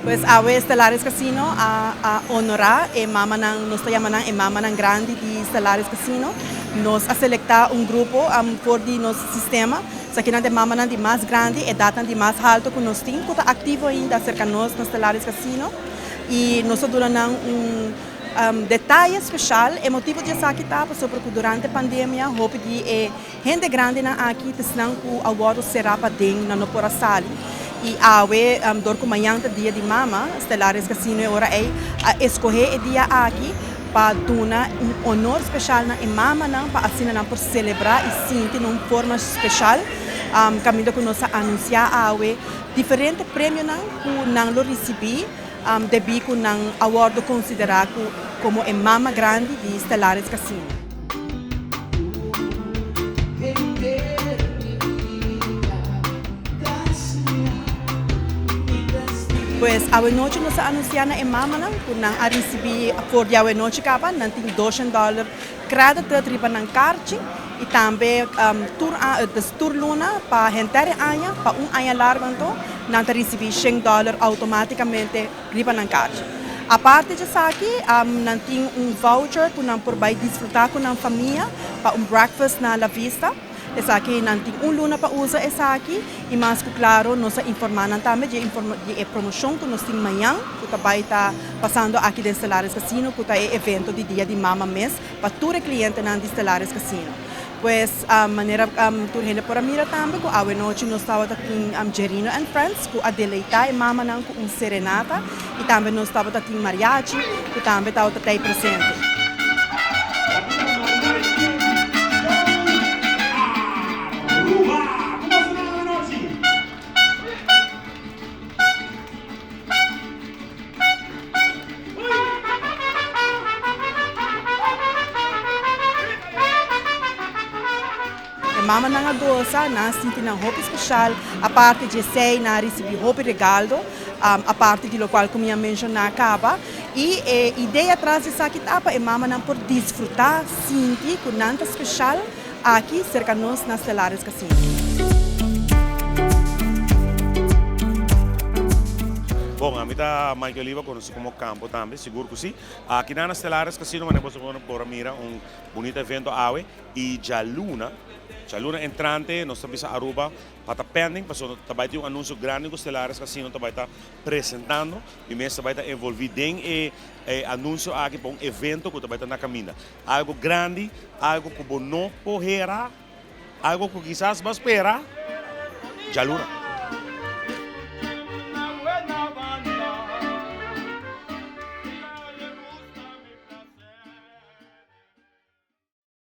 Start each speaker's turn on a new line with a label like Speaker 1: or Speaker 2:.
Speaker 1: Pues awe Stellaris Casino a a honora e mamanan, nos ta yama nan e mamanan grandi di Stellaris Casino. Nos a selecta un grupo for di nos sistema, esakinan ta e mamanan di mas grandi, edatnan di mas halto cu nos tin cu ta activo ainda cerca nos na Stellaris Casino y nos a duna nan un detaye special. E motibo di esaki ta pasobra cu durante pandemia hopi di e Hende grandinan aki ta esnan ku a wòrdu será paden, nan no por a sali. I awe, dor ku mañan ta dia di mama, Stellaris Casino e ora ei a eskohé e dia aki pa duna un honor speshal na e mamanan pa asina nan por selebrá i sinti na un forma speshal. Kaminda ku nos a anunsiá awe diferente premionan ku nan lo risibí debí ku nan a wòrdu konsiderá ku komo e mama grandi di Stellaris Casino. Pues awenochi nos a anuncia na e mamanan cu nan a ricibi for di awenochi caba nan tin doshen dollar credited riba nan carchi y tambe tur dus tur luna pa henter e aña pa un aña largo anto nan ta ricibi shen dollar automaticamente riba nan karchi. Aparte di esaki, nan tin un voucher ku nan por bai disfrutá ku nan famia pa un breakfast na La Vista. Esaki nan tin un luna pa usa esaki i mas ku klaro nos a informá nan tambe di e promoshon ku nos tin mañan ku ta bai ta pasando aki den Stellaris Casino ku ta e evento di Dia di Mama mes pa tur e klientenan di Stellaris Casino. Pues manera tur hende por a mira tambe ku awe nochi nos tabata tin Jerino and Friends ku a deleitá e mamanan ku un serenata i tambe nos tabata tin mariachi ku tambe tabata tei presente. E mamanan a gosa, nan a sinti nan hopi special, aparte di esey nan a ricibi hopi regaldo, aparte di locual cu mi a menciona caba. Y e idea tras di esaki ta pa e mamanan por disfruta, sinti cu nan ta special aki cerca nos na Stellaris Casino.
Speaker 2: Bon, ami ta Mike Oliva, conoci como Campo tambe, sigur cu si. Aki nan na Stellaris Casino manera boso por a mira un bunita evento awe y djaluna, djaluna entrante nos ta bisa Aruba pa ta pending pasobra ta bay tin un anuncio grandi cu Stellaris Casino ta bay ta presentando. Mi mes ta bay ta envolvi den e anuncio aki pa un evento cu ta bay ta na caminda. Algo grandi, algo cu bo no por hera, algo cu kisas bo a spera djaluna.